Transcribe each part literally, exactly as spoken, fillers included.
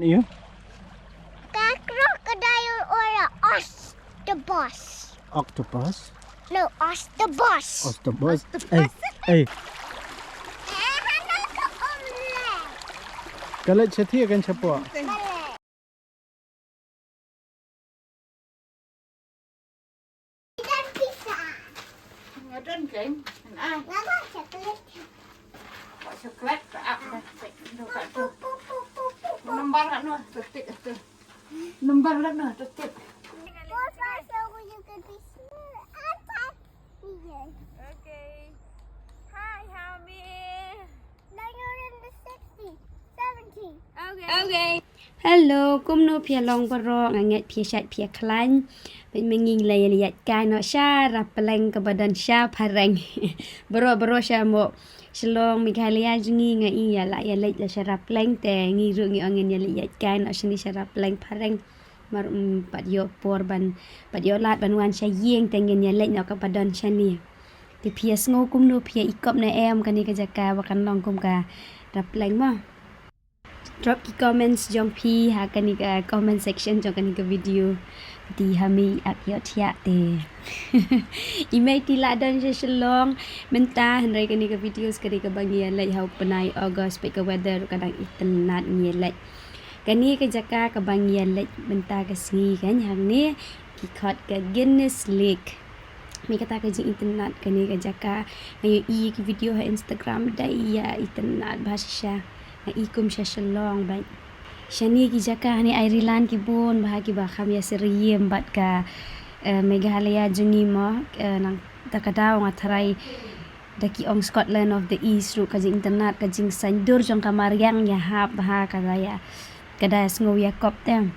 You? Ka crocodile or a octopus? Octopus? No, octopus. Octopus. Octopus. Hey, hey. Ka leit shathie kan shapoh. Nga don kein, ngan ai. Chocolate ka ap da. Number kat noh, tu tip tu. Number kat noh, tu tip. Okay. Hi, Hami. Nine hundred sixty, seventy. Okay. Okay. Hello, kumno phi ïa long baroh, nga ngeit phi ïa shait phi ïa khlaiñ. Peit ma ngi la ïa leit ïaid kai noh sha Rapleng kaba don sha phareng. Baroh baroh sha mo Shillong, Meghalaya jong ngi nga ïa la ïa leit la sha Rapleng te ngi ruh ngi ong ngin ïa leit ïaid kai noh shane sha Rapleng phareng. Mar, mm, pat ïoh por ban, pat ïoh lad ban wan sha ïing te ngin ïa leit noh kaba don shane. Te phi ïa sngew kumno, phi ïa ikop ne em kane ka jaka ba kan long kum ka Rapleng mo? Drop ki comments jong phi ha kane ka comment section jong kane ka video. Te Hami ap ïoh thiah te. I mei te la don sha Shillong mynta, hynrei kane ka video ka dei kaba ngi ïa leit ha u bnai August, peit ka weather ka dang itynnad, ngi ïa leit. Kane ka jaka kaba ngi ïa leit mynta ka sngi kan hangne ki khot ka Guinness Lake. Mei kata ka jingitynnad kane ka jaka. Nga ïohi ki video ha Instagram, dei ïa itynnad bha shisha. Nga i kum sha Shillong bad shane ki jaka hangne Ireland ki bun bha kiba kham ïasyriem bad ka, eh, Meghalaya jong ngi mo, eh, nangta ka daw nga tharai da ki ong Scotland of the East ruh, ka jingitynnad, ka jingsaiñdur jong ka mariang ïahap bha, ka da ïa, ka da ïasngew ïakop te.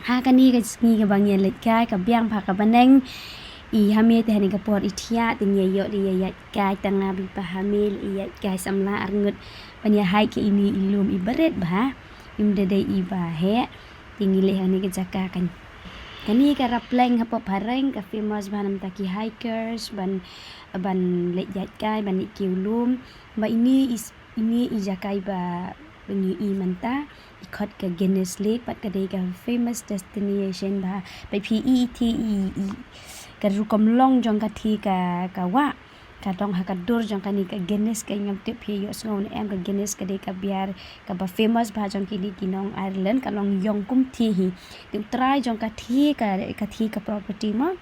Ha kane ka sngi kaba ngi ïa leit kai ka biang bha ka bneng. I Hami te hangne ka por i thiah te ngi ïa ïoh de ïa ïaid kai tang nga bad i pa Hami, ïa ïaid kai samla arngut ban ïa hike ïa ine i lum iba rit bha. Im da dei iba heh. Te ngi leit hangne ka jaka kan. Kane ka Rapleng hapoh phareng ka famous bha namar ki hikers ban, ban leit ïaid kai, ban leit kiew lum. Ba ine i, ine i jaka iba ngi i mynta i khot ka Guinness Lake bad ka dei ka famous destination bha. Peit phi i, i thie i, i ka rukom long jong ka thie ka, ka wah. Ka dang ha ka dur jong kane ka Guinness, ka ngam tip phi ïohsngew ne em, ka Guinness ka dei ka biar kaba famous bha jong kine ki nong Ireland, ka long ïong kum thie hi. Te u trai jong ka thie ka, ka thie ka property mo.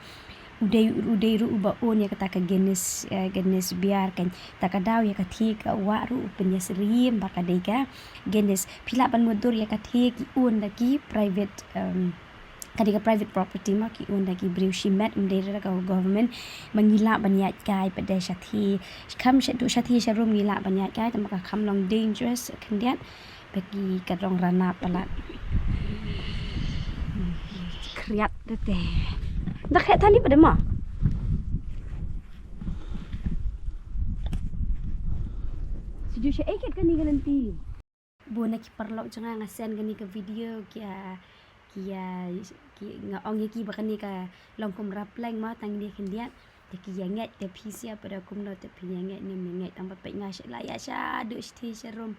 U dei, u dei ruh uba own ïa kata ka Guinness, eh, Guinness biar kan. Ta ka daw ïa ka thie ka wah ruh u pynïasyriem ba ka dei ka Guinness. Phi lah ban mutdur ïa ka thie ki own da ki private, um, ka dei ka private property mo, ki own da ki briew shimet, ym dei da ka government. Ma ngi lah ban ïaid kai pat de shathie, kham shaduh shathie sharum ngi lah ban ïaid kai, te ma ka kham long dangerous khyndiat. Ba ki ka dang ranap palat. Khriat de te. Da khet thani pat de mo. Shu sha ei khet kane ka lynti. Bun na ki paralok jong nga, nga send kane ka video ki, ah, ki, ah, ki, nga ong ïa ki ba kane ka long kum Rapleng mo, tang ine khyndiat. Te ki ïa ngeit, te phi sngewbha da kumno te phi ïa ngeit ne ym ïa ngeit, tang ba peit nga sha la ïa shaduh shathie sharum.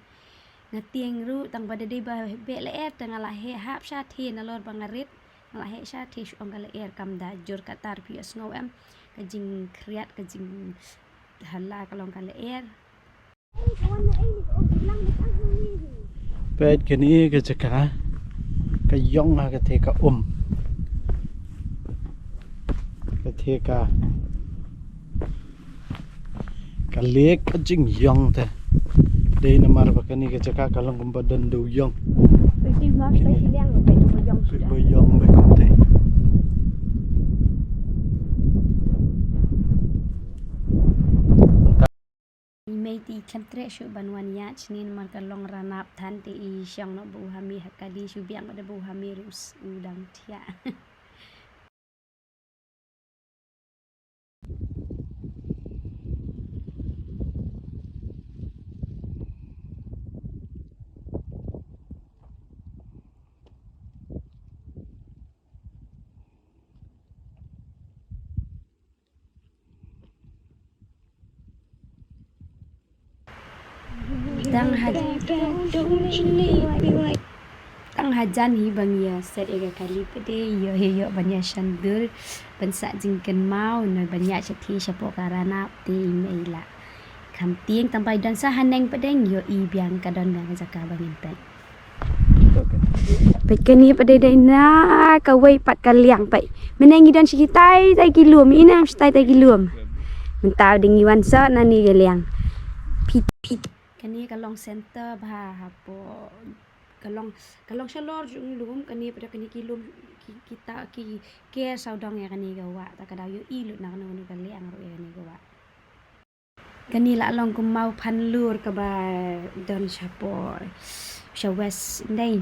Nga tieng ruh tang ba da dei ba beh lyer te nga la heh hap shathie nalor ba nga rit. Nga la heh shathie shu ong ka lyer kam da jur katta, phi ïohsngew em ka jingkhriat, ka jinghala ka long ka lyer. Peit kane ka jaka ka ïong ha ka thie ka um. Ka thie ka, ka lake ka jingïong te. Dei namar ba kane ka jaka ka long kumba don dewïong. Peit ba ïong, peit ba ïong kumte. I mei te i khlem treh shuh ban wan ïaid shane namar ka long ranap than, te i shong noh bad u Hami ha kali, shu biang bad u Hami ruh u dang thiah. Dang ha, Tang hajan hi ba ngi ïa set ïa ka kali pat de, ïoh hi ïoh ban ïa shandur, ban sah jingkynmaw, ne ban ïa shathie shapoh ka ranap te i mei la. Kham tieng tang ba i don sa haneng pat de, ïoh i biang ka don biang ka jaka ba ngin peit. Peit kane pat de dei na kawei pat ka liang peit. Mynne ngi don shi kitai tai ki lum, i nam shi tai tai ki lum. Mynta dei ngi wan sa na ni ka liang. Pit pit. Kane ka long center bha hapoh. Ka long, ka long shalor jong lum, kane pat de kane ki lum, ki, kita, ki, ki sawdong ïa kane ka wah, ta ka daw ïoh i lut na kano kano ka liang ruh ïa kane ka wah. Kane la long kum Mawphanlur kaba don shapoh, sha West, ndei,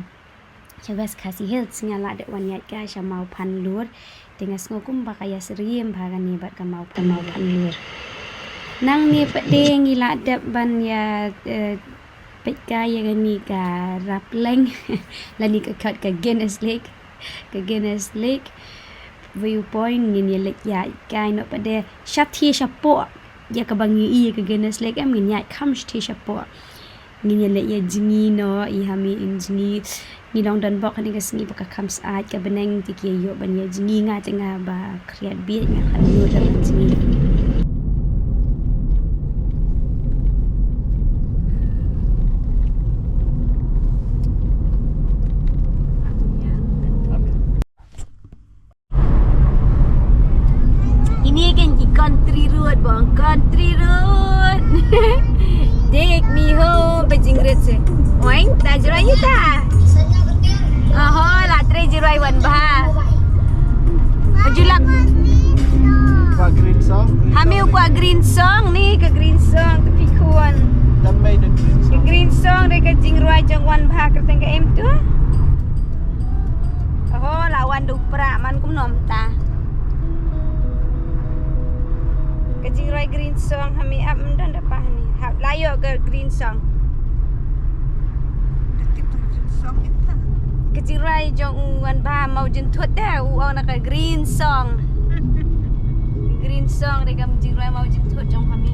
sha West Khasi Hills, nga la dep wan ïaid kai sha Mawphanlur. Te nga sngew kumba ka ïasyriem bha kane bad ka Mawphanlur. Nangne pat de ngi la dep ban ïa, eh, peit kai ïa kane ka Rapleng. Lane ka khot ka Guinness Lake. Ka Guinness Lake viewpoint ngin ïa leit ïaid kai noh pat de shathie shapoh. Ïa kaba ngi ïohi ïa ka Guinness Lake em ngin ïaid kham shathie shapoh. Ngin ïa leit ïa jngi noh, i ha mi in jngi. Ngi long don bok kane ka sngi ba ka kham syaid ka bneng te ki ïoh ban ïa jngi, nga te nga ba khriat bieit nga khlad nud ban jngi. Ini kan ki country road, bang, country road. Take me home, pajingrit se. Oin, ta jroi ita. Oho, la trei jroi wan bha. Julak. Ka green song. Hami u ka green song ni, ka green song tu pikun. Ka green song dei ka jingroi jong wan bha kyrteng ka em tu. Oho, la wan du pra man kum nom ta. Ka jingroi green song hami ap mdan da pa ni. Hap la ïoh ka green song. Ka jingroi jong u wan bha mau jin thut da u ong na ka green song. Green song dei ka jingroi mau jin thut jong hami.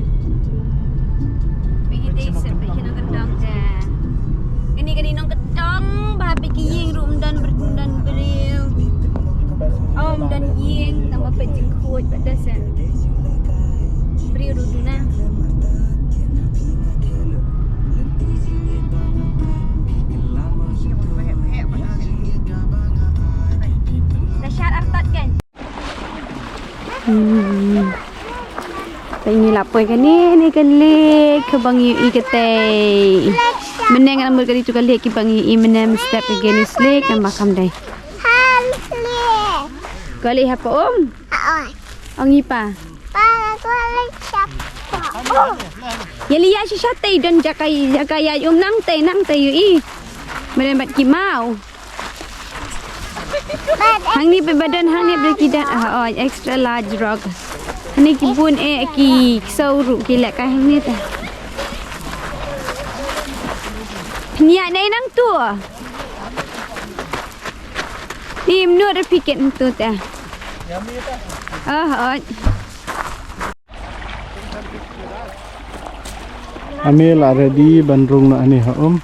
Pegi dei se pegi nong kyndong da. Ini kani nong kyndong ba pegi ïing ruh mdan ber mdan briew. Oh, mdan ïing tang ba pegi khuid ba da se. Briew ruh duna. Da shar artat kan. Hmm. Te ngi la poi kane ne ka lake kaba ngi ïohi katei. Mynne nga la mut kane tu ka lake kaba ngi ïohi mynne mynstep ka Guinness Lake namar kam dei. Ka lake hapa um. Ong i pa. Ïa lei ïa shisha tei don jaka, jaka ïa um nang tei, nang tei ïohi. Mynne bad ki maw. Hangne ba, ba don hangne ba ki don, ah, oh, extra large rock. Hangne ki bun eh ki ksew ruh ki leh kai hangne ta. Pynïaid nai nangtu. Ni mnu da piket nangtu ta. Ah, oh. Ame la ready ban rung na ani ha um.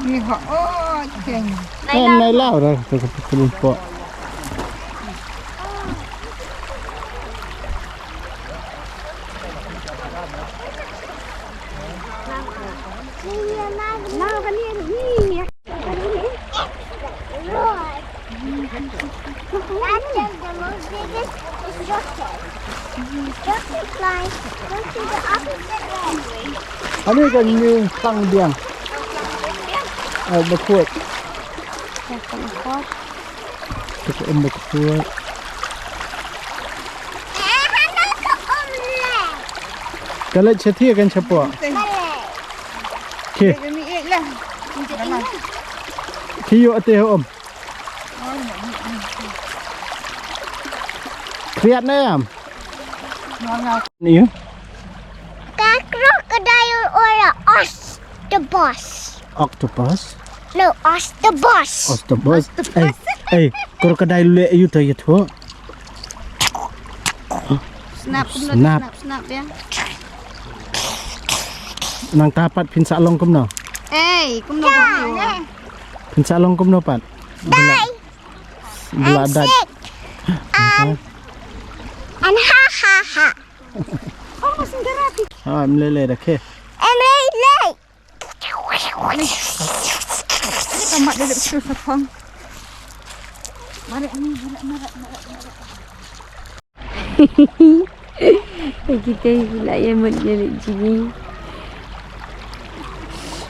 Ni ha oh keng. Eh, nai lau ra ka ka pun po. That's the most biggest structure. Structure fly, go to the opposite way. Ani ka ni tang biang. Eh, bakut. Ka um bakut. Eh, hana ka um le. Ka leit shathie kan shapoh. Ka leit. Ki. Ki ïoh ate ha um. Khriat ne em? Ni. Ka crocodile or a octopus? Octopus? No, octopus. Octopus. Ei, ei, crocodile le yu ta yu tho. Snap, snap, snap, snap ya. Nangta pat phin sa long kumno? Ei, kumno kumno? Phin sa long kumno pat? Dai. Bla dai. And and ha ha ha. Oh, masih darati. Ha, mlele da ke. Em lele. Ini kamat dia dah betul sapang. Marak ni, marak, marak, marak, marak. Kita pula yang mat nyelit jini.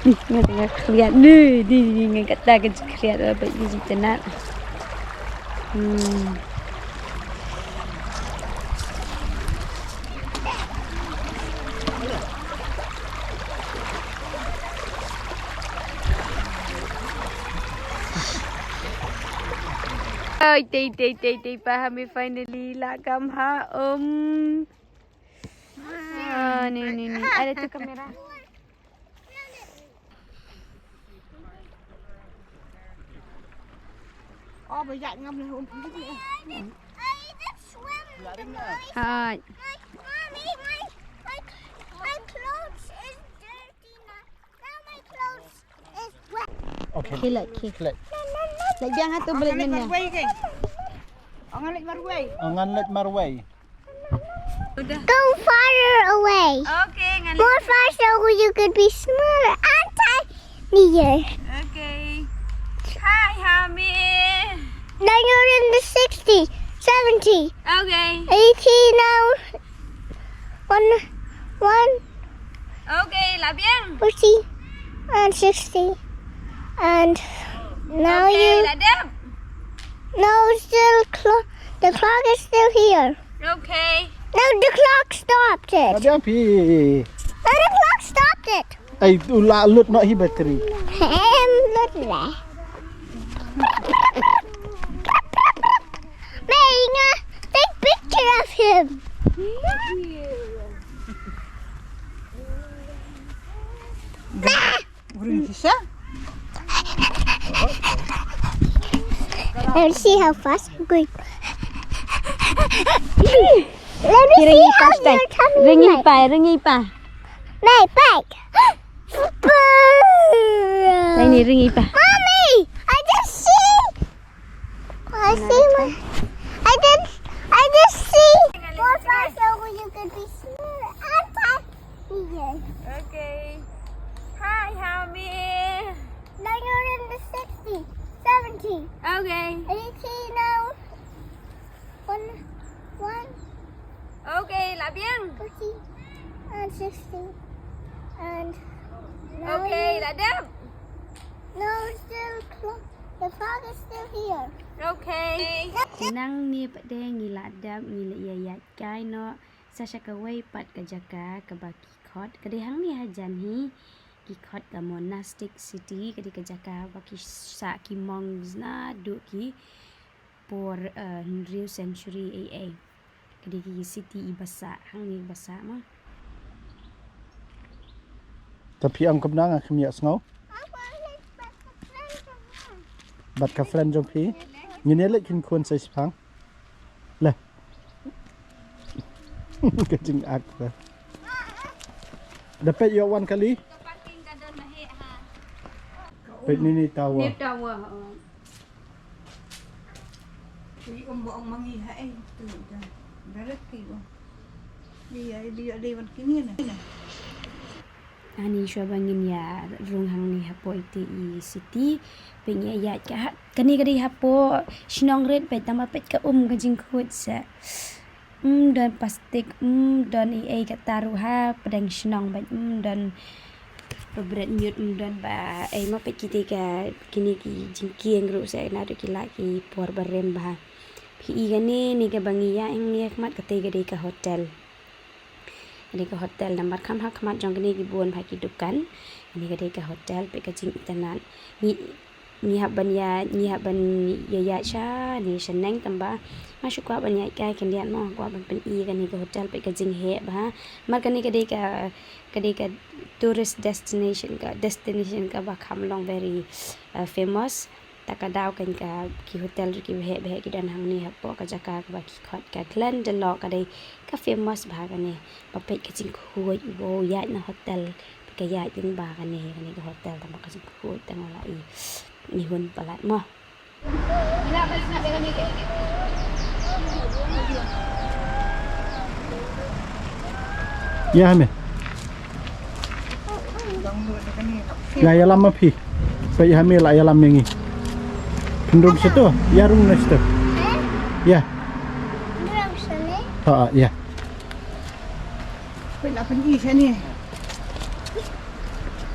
Ni, nga tengah keliat ni, ni, ni, nga kata ke keliat apa ni, kita nak. Hmm. Oi, tei, tei, tei, tei, pa ha me finally la kam ha, um. Ah, ni, ni, ni. Ada tu kamera. Oh, ba ïaid ngam leh um. Hai. Mommy, my, my, my clothes is dirty now. Now my clothes is wet. Okay. Khilai, khilai. Khilai. Leh biang ha tu balik ngan ïa. Ngan leit marwei. Oh, ngan leit marwei. Go farther away. Okay, ngan. More far so you could be smaller and tinier. Okay. Hi, Hami. Now you're in the sixty, seventy, okay, eighty now. One, one. Okay, la biang. Forty and sixty. And now okay, you la dep. No, still clock. The clock is still here. Okay. No, the clock stopped it. Ada api. No, the clock stopped it. Ai, tu la lut noh hi battery. Em, lut lah. Mei nga take picture of him. Nah. Gurun sisa. Let me see how fast I'm going. Let me see how your tummy. Ringi pa, ringi pa. Mei, back. Ini ringi pa. Mommy, I just see. I see my. I did. I just see. More far so you could be smaller. Okay. Hi, Hami. Now you're in the sixty, seventy. Okay. Eighty now. One, one. Okay, la biang. Forty and sixty. And now okay, you la dep. No, still clock. The clock is still here. Okay. Nangne pat de ngi la dep, ngi la ïa ïaid kai noh. Sa sha kawei pat ka jaka kaba ki khot. Ka dei hangne hajan hi. Ki khot ka Monastic City, ka dei ka jaka ba ki sah ki monks naduh ki por, eh, hynriew century A A. Ka dei ki city iba sah, hangne iba sah mo. Ta phi ong kumno, nga kham ïohsngew. Bad ka friend jong phi. Ngin ïa leit kynkhun sa shiphang. Le. Ka jingak ba. Da peit ïoh wan kali. Peit ni, ni tower. Ni tower, oh. Ni um ba ong mangi ha, eh, tu da. Da lek ki ba. Ni ya, ni ya dei wan kini na. Ani shuwa ba ngin ïa rung hangne hapoh ite i city. Peit ngi ïa ïaid ka ha. Kane ka dei hapoh shnong rit, peit tang ba peit ka um ka jingkhuid sa. Ym don plastik, ym don ei ei kata ruh ha pdeng shnong, bad ym don ba bret ñiut, ym don ba ei, ma peit kite ka, kine ki jingkieng ruh sa naduh ki lah ki por barim bha. Phi i kane, ne kaba ngi ïa ïeng ne khmat, kata ka dei ka hotel. Kane ka hotel namar kham ha khmat jong kane ki bun bha ki dukan. Kane ka dei ka hotel, peit ka jingitynnat. Ngi, ngi hap ban ïa, ngi hap ban ïa ïaid shane shaneng tang ba nga shu kwah ban ïaid kai khyndiat mo, kwah ban pyni kane ka hotel, peit ka jingheh bha. Namar kane ka dei ka, ka dei ka tourist destination, ka destination kaba kham long very, uh, famous. Ta ka daw kane ka, ki hotel ruh kiba heh ba heh ki don hangne hapoh ka jaka kaba ki khot ka Glendalough, ka dei ka famous bha kane. Ba peit ka jingkhuid, wow, ïaid na hotel. Ka ïaid lyngba kane, kane ka hotel tang ba ka jingkhuid tang la i, i hun palat mo. Ïa me. Ïa ïalam ma phi. Peit ha me la ïalam ïa ngi. Phin rung sha to. Ïa rung na sha to. Ïa. Ha, ha, ïa. Peit la pyn-i shane.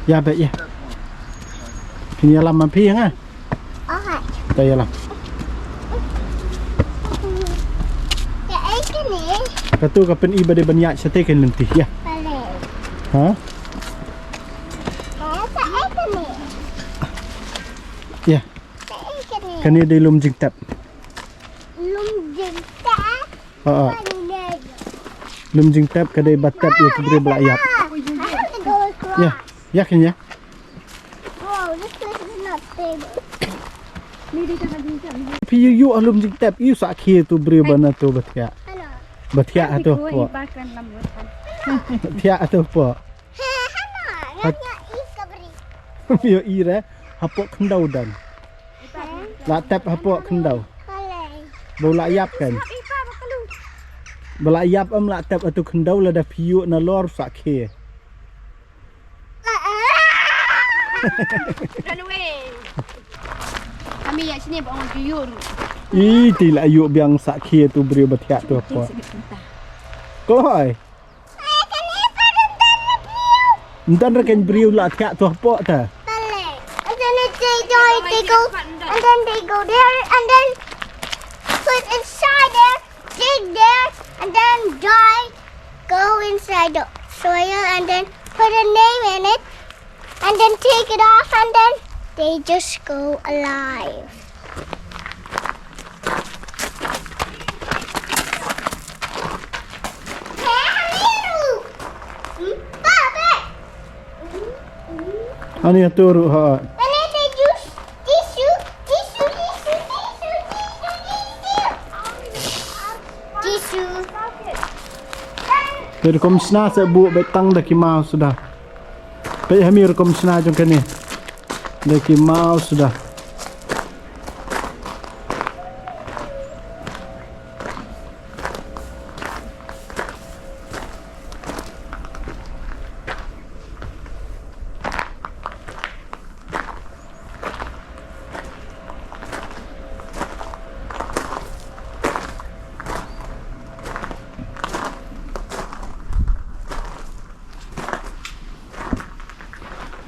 Ïa peit ïa. Phin ïalam ma phi nga. Te ïalam. Katu ka pyn-i ba dei ban ïaid shatei kan lynti ïa. Ha? Ïa. Kane dei lum jingtep. Lum jingtep. Ha, ha. Lum jingtep ka dei ba tep ïa ki briew ba la ïap. Ïa, ïa kane ïa. Wow, this place is not stable. Phi ïoh ïoh lum jingtep, ïoh sa khie tu briew ba na tu ba thiah. Ba thiah tu po. Thiah tu po. Ïoh i re hapoh khyndew dan. La tep hapoh khyndew. Ba la ïap kan. Ba la ïap em la tep atu khyndew lada phi ïoh na lor sa khie. Run away. Kami ïa sini ba ong ju ïoh. Ih, ti la ïoh biang sa khie tu briew ba thiah tu hapoh. Kloi. Ym don re kein briew la thiah tu hapoh ta. And then they, they, they go, and then they go there, and then put inside there, dig there, and then die. Go inside the soil, and then put a name in it, and then take it off, and then they just go alive. Ani atu ruh ha. Te rukom shna sa buh beit tang da ki maw suda. Peit ha me rukom shna jong kane. Da ki maw suda.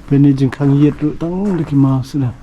Peit ne jingkhang ïit ruh tang da ki maw sila.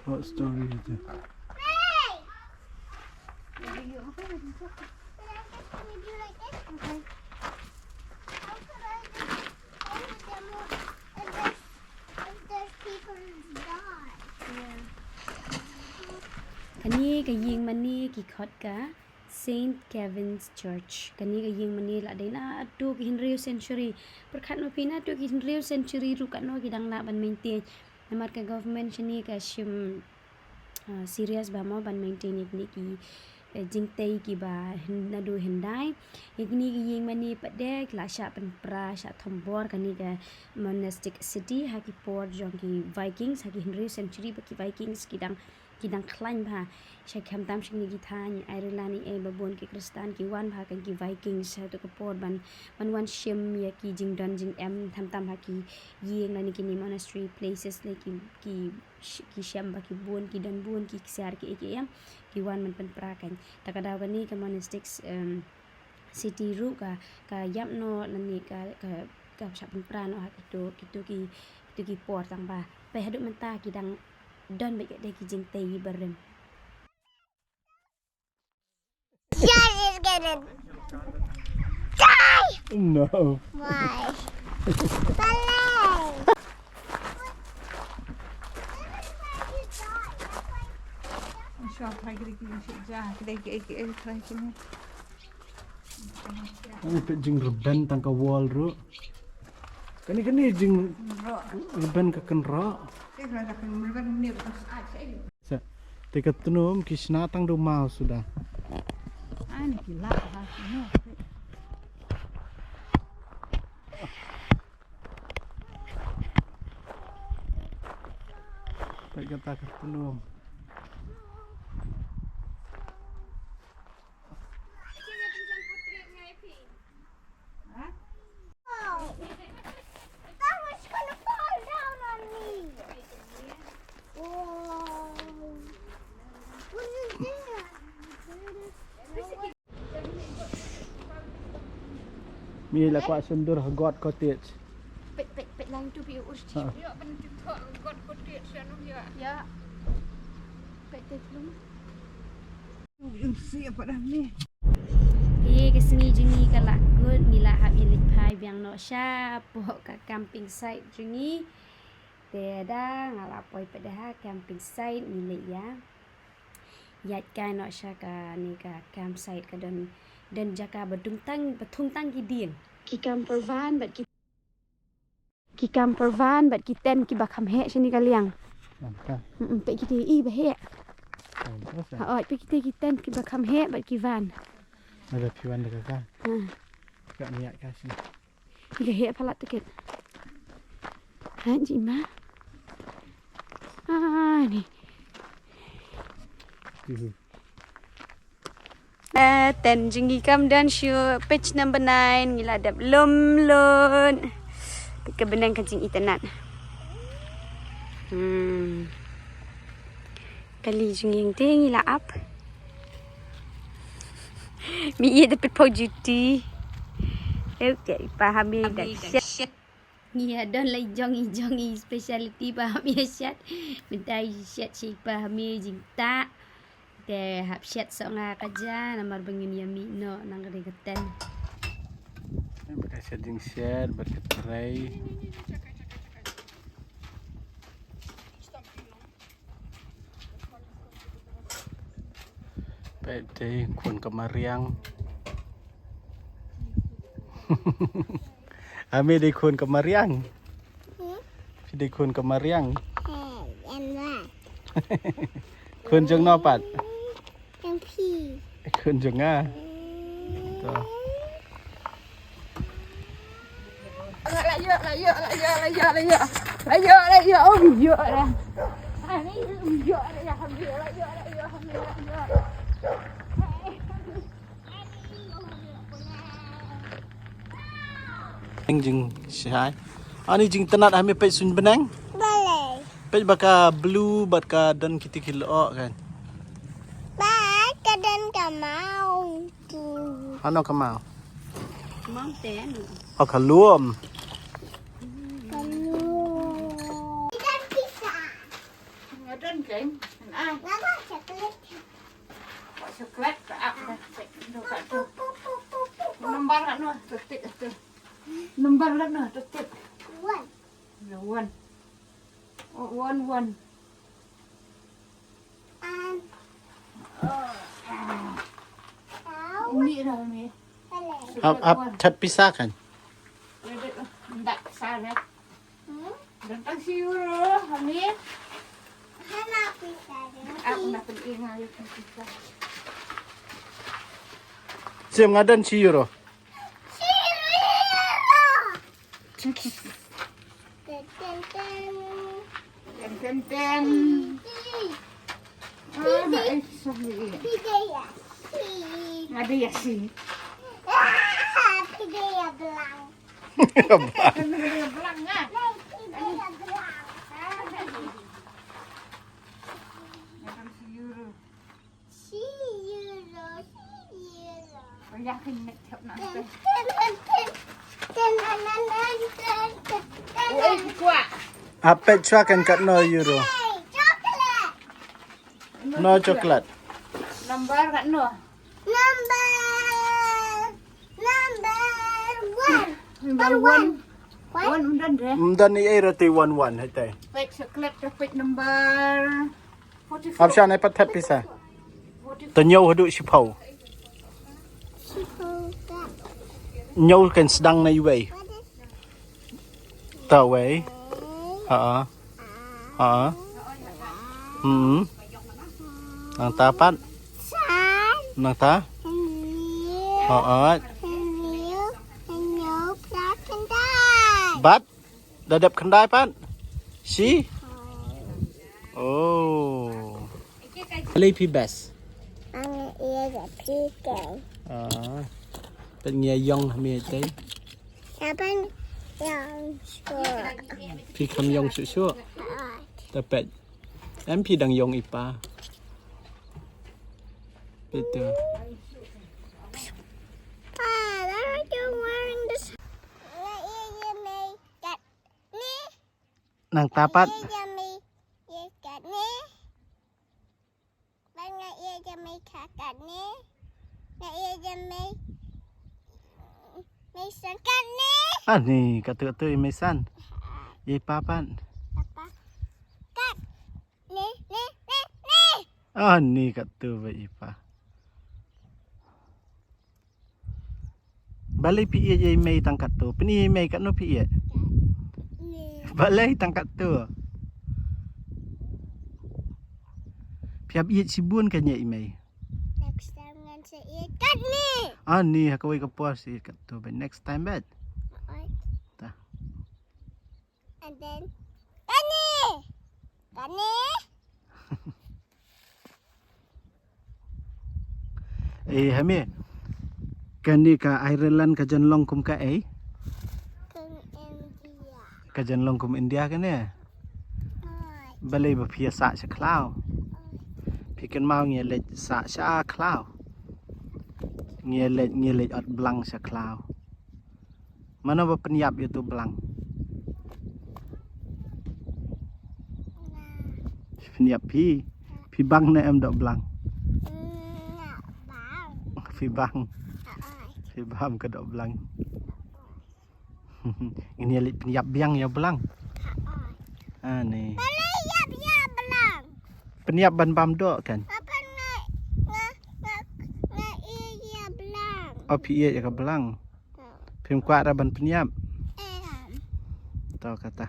What story is it? Kane ka ïing mane ki khot ka Saint Kevin's Church. Kane ka ïing mane la dei naduh ki hynriew century. Pyrkhat ma phi, naduh ki hynriew century ruh katno ki dang lah ban maintain. Namar ka government shane ka shim, ah, serious bha mo ban maintain ïa kine ki, eh, jingtei kiba hyn-, naduh hyndai. Ïa kine ki ïing mane pat de ki la shah pynpra, shah thombor kane ka monastic city ha ki por jong ki Vikings, ha ki hynriew century ba ki Vikings ki dang ki dang khlaiñ bha. Sha khamtam sha kine ki thaiñ Ireland, eh, ba bun ki Khristan ki wan bha, kan ki Vikings ha kato ka por ban, ban wan shim ïa ki jingdon jingem, khamtam ha ki ïing lane kine monastery places, lane ki, ki sh-, ki shem ba ki bun, ki don bun ki ksiar ki ei ki em, ki wan ban pynpra kan. Ta ka daw kane ka monastics, em, city ruh ka, ka ïap noh lane ka, ka, ka shah pynpra noh ha kito, kito ki, tu ki por tang ba peit haduh mynta ki dang don bad ki dei ki jingtei barim. No. Ani peit jingrben tang ka wall ruh. Kane kane jingrben ka kynroh. Sa, te ka tnum ki shna tang da u maw suda. Ani ki lah ha. Peit kata ka tnum. Mi la kwah sngewdur ha God Cottage. Peit peit peit lang tu pi ur. Ha. Ya ban tu thok God Cottage ya no ya. Ya. Peit te lum. Ïa ka sngi jong ngi ka la kut, ngi la hap ïa leit phai biang noh shapoh ka camping site jong ngi. Te da nga la poi pat da ha camping site ngi leit ïa ïaid kai noh sha kane ka campsite ka don don jaka ba dung tang ba thung tang ki dieng. Ki camper van bad ki Ki camper van bad ki tent kiba kham heh shane ka liang. Peit kite i ba heh. Ha oi peit kite ki tent kiba kham heh bad ki van. Ada phi wan da ka ka. Ka ni ka shane. Ki heh palat tiket. Ha ji ma. Ah ni. Ten jong ngi kam don shuh, page number nine ngi la dep lum lut. Peit ka bneng ka jingitynnat. Hmm. Kali jong ngi te ngi la ap. Mi ïa da peit pau juti. Eh, ïa i pa Hami da shet. Ngi ïa don la i jong i jong i speciality pa Hami ïa shet. Mynta i shet shi pa Hami jingtah. Te hap shet soh nga ka ja namar ba ngin ïa mih noh nang ka dei ka ten. Bad ka shet jingshet bad ka trei. Peit te khun ka mariang. Ami dei khun ka mariang. Phi dei khun ka mariang. Khun jong no pat? Jong phi. Khun jong nga. To. Jing jing shai. Ani jingtynnat ha me peit suiñ bneng. Balei? Peit ba ka blue bad ka don kiti ki lyoh kan. Ba ka don ka maw. Hano ka maw? Mountain. Oh ka lum. Ka lum. Nga don kan. Nga don chocolate. Chocolate ka ap dah. Number ano tu tik tu. Number ano tu tik. One. Ya, one. Oh, one, one. Ini dah ni. Ap ap tap pisa kan. Ndak sare. Datang si Euro, Hamid. Aku nak pergi ngalir kita. Siap ngadan si Euro. Si Euro. Ten ten ten. Ten ten ten. Ada ya si. Ada ya belang. Hap peit shwa kan katno euro. No chocolate. Number katno? Number number one. Number one. One ym don re. Ym don ei ei ruh te one one hei te. Page chocolate to page number forty-four. Hap shwa ne pat thep pisa. To ñiew haduh shiphew. Ñiew kan sdang na iwei. Ta wei. Ha. Ha. Hmm. Nangta pat. Nangta. Ha. Bat. Da dep khyndai pat. Shi. Oh. Balei phi best? Ang iya da pikan. Ah. Pynïa ïong ha me te. Saban yang sure. Phi kham ïong shuh shuh. Ta peit. Em phi dang ïong i pa. Peit tu. Ah, why are you wearing this? Nga iya iya may kat ni. Nangta pat. Iya iya may iya kat ni. Ban nga iya iya may kat kat ni. Nga iya iya may may san kat ni. Ah ni katu katu i me san. Ye pa pat. Apa? Kat ni ni ni ni. Ah ni katu ba i pa. Balei phi ïeit ïa i mei tang katto? Phin ïeit ïa i mei katno phi ïeit? Ni. Balei tang katto? Phi hap ïeit shibun kan ïa i mei. Next time ngan sa ïeit kat ni. Ah ni ha kawei ka por sa ïeit katto ba next time bet. Alright. Ta. And then kat ni. Kat ni. Eh hami. Kane ka Ireland ka jan long kum kaei? Kum India. Ka jan long kum India kane. Alright. Balei ba phi ïa sah sha khlaw? Phi kynmaw ngi ïa leit sah sha khlaw. Ngi ïa leit ngi ïa leit ot blang sha khlaw. Mano ba pynïap ïa uto u blang? Pynïap phi. Phi bang ne em doh blang? Nga bang. Phi bang. Alright. Phi bang ka doh blang. Ngin ïa leit pynïap biang ïa u blang. Alright. Ah ni. Balei ïap ïa blang? Pynïap ban bam doh kan. Apa nga nga nga nga ïa blang? Oh phi ïa ka blang. Phim kwah ra ban pynïap. Em. To kata.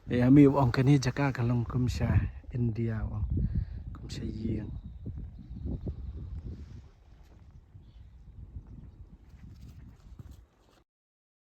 Eh ami ong kane jaka ka long kum sha India ong. Kum sha ïing.